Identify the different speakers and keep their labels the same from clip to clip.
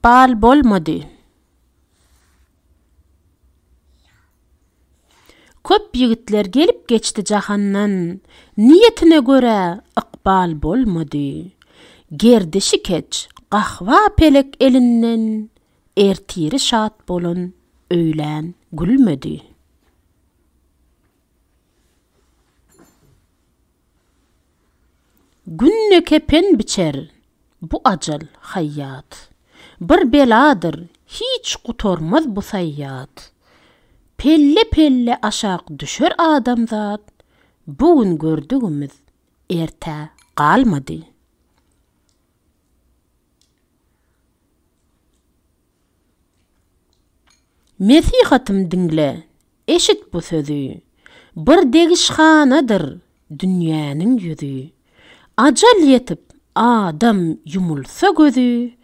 Speaker 1: ykbal bolmady. Köp ýigitler gelip geçdi jahandan, Niýetine görä ykbal bolmady. Gerdişi keç, gahba pelek elinden, Ertiri şat bolan öýlän gülmedi. Günde kepen biçer bu ajal haýýat. Bir beladyr, hiç gutarmaz bu saýýat. Pelle-pelle aşak düşer adamzat, Bu gün gördügimiz ertä galmady. Nesihatym diňle, eşit bu sözi, Bir degişhanadyr dünýäniň ýüzi. Ajal ýetip, adam ýumulsa gözi,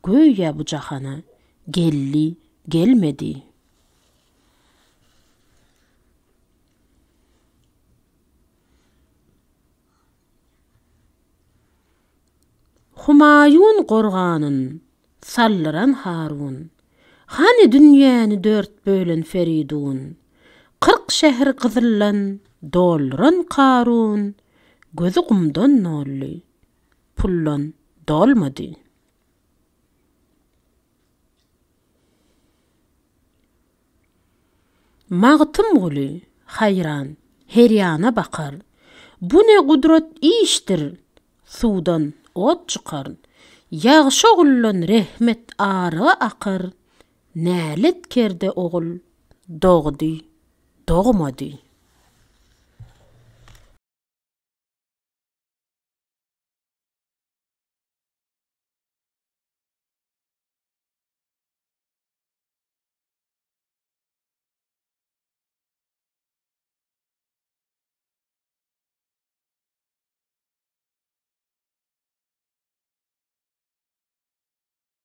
Speaker 1: Göýä bu jahana geldi, gelmedi. Humaýun gorganyn saldyran Harun, Hany dünýäni dört bölen Feridun, 40 şähri gyzyldan dolduran Karun, Gözi gumdan doldy, puldan dolmady. Magtymguly haýran, her ýana bakar, Bu ne gudrat işdir, suwdan ot çykar, Ýagşy oguldan rehmet aryga akar, Nälet kerde ogul dogdy, dogmady.